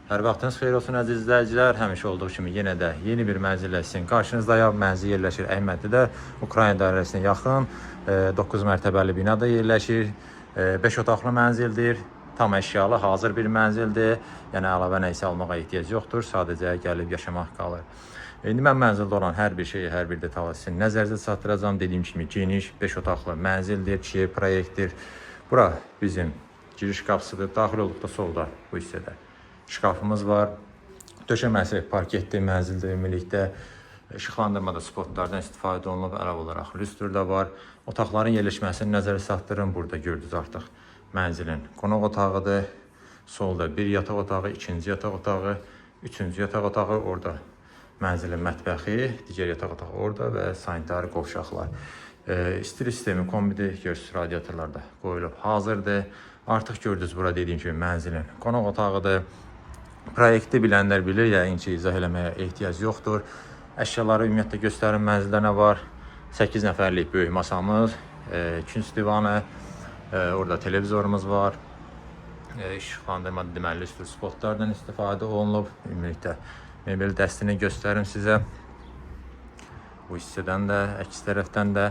Hər vaxtınız xeyir olsun əziz izləyicilər. Həmişə olduğu kimi yenə də yeni bir mənzillə sizin qarşınızdayam. Mənzil yerləşir Əhmədlidə, Ukrayna dairəsinə yaxın 9 mərtəbəli binada yerləşir. 5 otaqlı mənzildir. Tam əşyalı, hazır bir mənzildir. Yəni əlavə nə isə almağa ehtiyac yoxdur. Sadəcə gəlib yaşamaq qalır. İndi mən mənzildə olan hər bir şeyi, hər bir detalı sizin nəzərinizə çatdıracağam. Dediyim kimi geniş 5 otaqlı mənzildir, kiçik proyektdir. Bura bizim giriş qapısıdır. Daxil olduqda solda bu hissədə şkafımız var. Döşəməsi parketli mənzildə ümumilikdə. İşıqlandırmada spotlardan istifadə olunub, əlavə olaraq lüstr də var. Otaqların yerləşməsini nəzərə çatdırın. Burada gördünüz artıq mənzilin qonaq otağıdır. Solda bir yataq otağı, ikinci yataq otağı, üçüncü yataq otağı, orada mənzilin mətbəxi, digər yataq otağı orada və sanitar qovşaqlar. İstilik sistemi kombidir, görürsünüz radiatorlar da qoyulub hazırdır. Artıq gördünüz bura dediyim kimi mənzilin qonaq otağıdır. Proyekti bilənlər bilir, yəqin ki, izah eləməyə ehtiyac yoxdur. Əşyaları ümumiyyətlə göstərim mənzildə nə var? 8 nəfərlik böyük masamız, künc divanı, orada televizorumuz var. İşıqlandırma deməli lüstr spotlardan istifadə olunub. Ümumilikdə mebel dəstini göstərim sizə. Bu hissədən də, əks tərəfdən də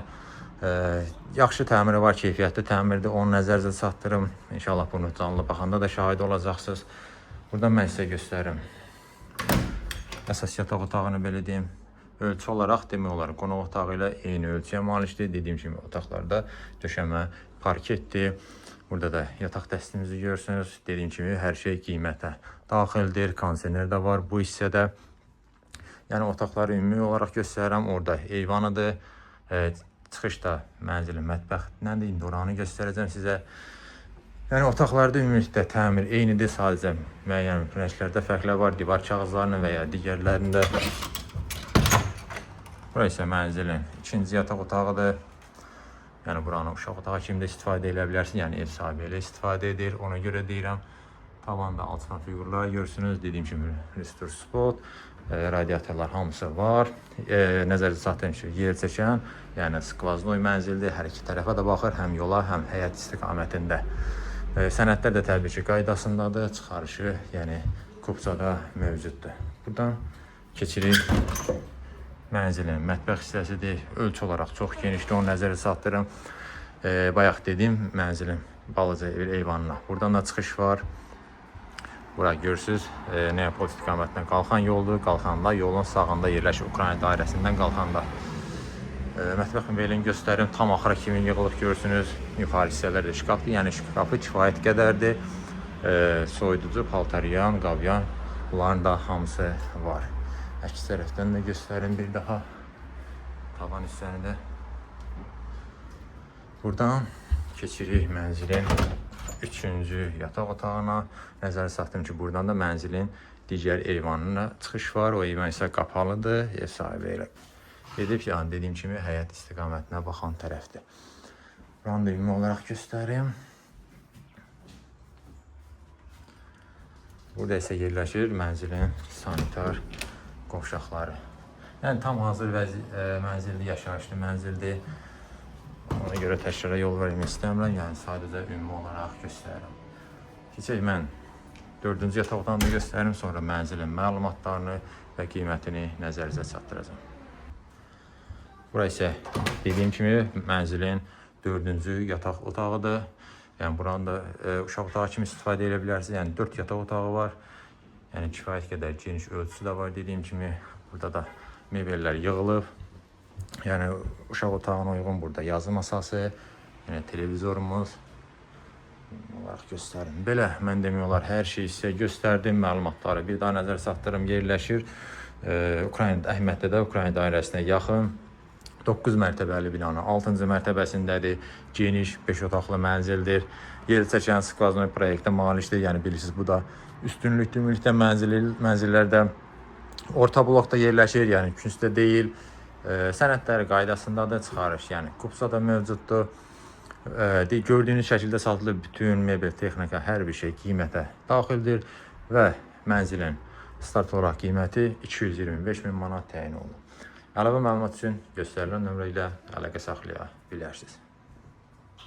yaxşı təmiri var, keyfiyyətli təmirdir. Onu nəzərinizə çatdırım. İnşallah bunu canlı baxanda da şahid olacaqsınız. Buradan mən sizə göstərim. Əsas yataq otağını belə deyim. Ölçü olaraq demək olar qonaq otağı ilə eyni ölçüyə malikdir. Dediyim kimi otaqlarda döşəmə parketdir. Burada da yataq dəstimizi görürsünüz. Dediyim kimi hər şey qiymətə daxildir. Kondisioner də var bu hissədə. Yəni otaqları ümumi olaraq göstərirəm. Orada eyvanıdır. Çıxışda mənzilin mətbəxindəndir. İndi oranı göstərəcəm sizə. Yəni otaqlarda ümumilikdə təmir eynidir, sadəcə müəyyən rənglərdə fərqlər var, divar kağızlarının və ya digərlərində. Bura isə mənzilin ikinci yataq otağıdır. Yəni buranı uşaq otağı kimi də istifadə edə bilərsiniz. Yəni ev sahibi elə istifadə edir. Ona görə deyirəm. Tavanda alçıpan fiqurlar görürsünüz. Dediyim kimi lüstr spot, radiatorlar hamısı var. Nəzərdə çatdırım ki, yer çəkən, yəni skvaznoy mənzildir. Hər iki tərəfə də baxır, həm yola, həm həyət istiqamətində. Sənədlər də təbii ki, qaydasındadır. Çıxarışı, yəni kupçada mövcuddur. Buradan keçirik mənzilin mətbəx hissəsidir. Ölçü olaraq çox genişdir, onu nəzərə çatdırım. Bayaq dediyim mənzilin balaca bir eyvanına. Buradan da çıxış var. Bura görürsüz, Neapol istiqamətindən qalxan yoldur. Qalxanda yolun sağında yerləşir, Ukrayna dairəsindən qalxanda. Mətbəx mebelini göstərim. Tam axıra kimi yığılıb görürsünüz. Yuxarı hissələrdə şkafdır. Yəni şkafı kifayət qədərdir. Soyuducu, paltaryan, qavyan bunların da hamısı var. Əks tərəfdən də göstərim bir daha. Tavan hissəni də. Buradan keçirik mənzilin üçüncü yataq otağına. Nəzərə çatdım ki, buradan da mənzilin digər eyvanına çıxış var. O eyvan isə qapalıdır. Ev sahibi elə edib, yəni dediyim kimi həyət istiqamətinə baxan tərəfdir. Buranı da ümumi olaraq göstərim. Burada isə yerləşir mənzilin sanitar qovşaqları. Yəni tam hazır mənzildir, yaşayışlı mənzildir. Ona görə təkrara yol vermək istəmirəm. Yəni sadəcə ümumi olaraq göstərirəm. Keçək mən dördüncü yataq otağını da göstərim, sonra mənzilin məlumatlarını və qiymətini nəzərinizə çatdıracağam. Bura isə dediyim kimi mənzilin dördüncü yataq otağıdır. Yəni buranı da uşaq otağı kimi istifadə edə bilərsiniz. Yəni 4 yataq otağı var. Yəni kifayət qədər geniş ölçüsü də var dediyim kimi. Burada da mebellər yığılıb. Yəni uşaq otağına uyğun burada yazı masası, yəni televizorumuz olaraq göstərim. Belə mən demək olar hər şeyi sizə göstərdim, məlumatları bir daha nəzər çatdırım. Yerləşir Ukrayna Əhmədlidə, Ukrayna dairəsinə yaxın 9 mərtəbəli binanın 6-cı mərtəbəsindədir. Geniş 5 otaqlı mənzildir. Yer çəkən skvaznoy proyektə malikdir. Yəni bilirsiniz bu da üstünlükdür ümumilikdə mənzillərdə. Orta blokda yerləşir, yəni küncdə deyil. Sənədləri qaydasındadır, çıxarış, yəni kupça da mövcuddur. Gördüyünüz şəkildə satılır bütün mebel, texnika, hər bir şey qiymətə daxildir və mənzilin start olaraq qiyməti 225 min manat təyin olunub. Əlavə məlumat üçün göstərilən nömrə ilə əlaqə saxlaya bilərsiniz.